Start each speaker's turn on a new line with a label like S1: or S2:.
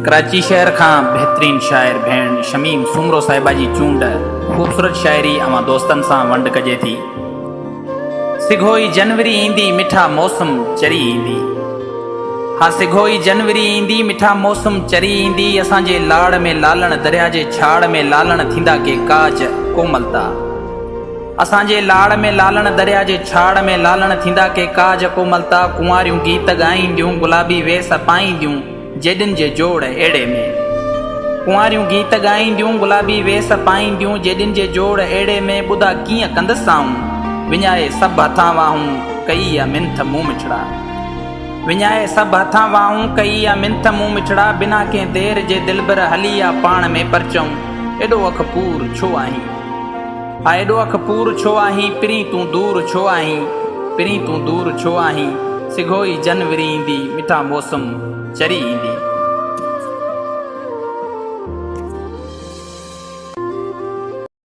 S1: ڪراچي شهر کان بهترين شاعر ڀيڻ شميم سومرو صاحبه جي چونڊ خوبصورت شاعري اوهان دوستن سان ونڊ ڪجي ٿي. سگهو ئي جنوري ايندي مٺا موسم چري ايندي. ها سگهو ئي جنوري ايندي مٺا موسم چري ايندي اسان جي لاڙ ۾ لالڻ دريا جي ڇاڙ ۾ لالڻ ٿيندا ڪي ڪاج ڪوملتا. اسان جي لاڙ ۾ لالڻ دريا جي ڇاڙ ۾ لالڻ ٿيندا ڪي ڪاج ڪوملتا ڪنواريون گيت ڳائينديون گلابي ويس پائينديون جيڏين جي جوڙ اهڙي ۾ ڪنواريون گيت ڳائينديون گلابي ويس پائينديون جيڏين جي جوڙ اهڙي ۾ ٻڌا ڪيئن ڪندس آئون وڃائي سڀ هٿان واهون ڪئي آ منٿ مون مٺڙا وڃائي سڀ هٿان واهون ڪئي آ منٿ مون مٺڙا بنا ڪنهن دير جي دلبر هلي آ پاڻ ۾ پرچئون ايڏو اک پور ڇو آهين. ها ايڏو اک پور ڇو آهين، پرين تون دور ڇو آهين، پرين تون دور ڇو آهين، سگهو ئي جنوري ايندي، مٺا موسم چري ايندي.